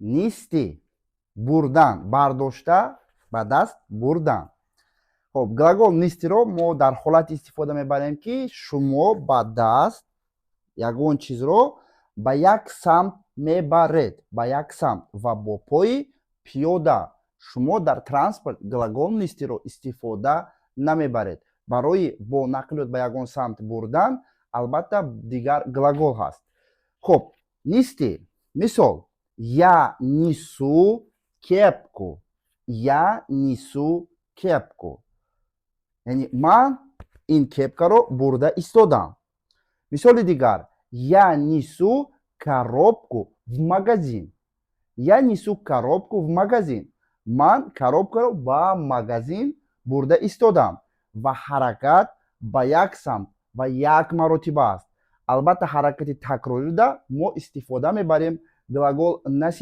Нести — бурдан, бардошта, ба даст бурдан. Хоб, глагол нести ро мо дар ҳолати истифода мебарем, ки шумо ба даст ягон чизро ба як самт мебаред, ба як самт ва бо пои пиёда. Шумо дар транспорт глагол нести ро истифода намебаред. Барои бо нақлиёт ба ягон самт бурдан, албатта, дигар глагол ҳаст. Хуб, нести, мисол: я несу кепку, я несу кепку, яъне ман ин кепкаро бурда истодам. Мисоли дигар: я несу коробку в магазин, я несу коробку в магазин, ман коробкаро ба магазин бурда истодам. Ва ҳаракат ба як самт ва як маротиба аст. Албатта, ҳаракати такрорида мо истифода мебарем глагол носить.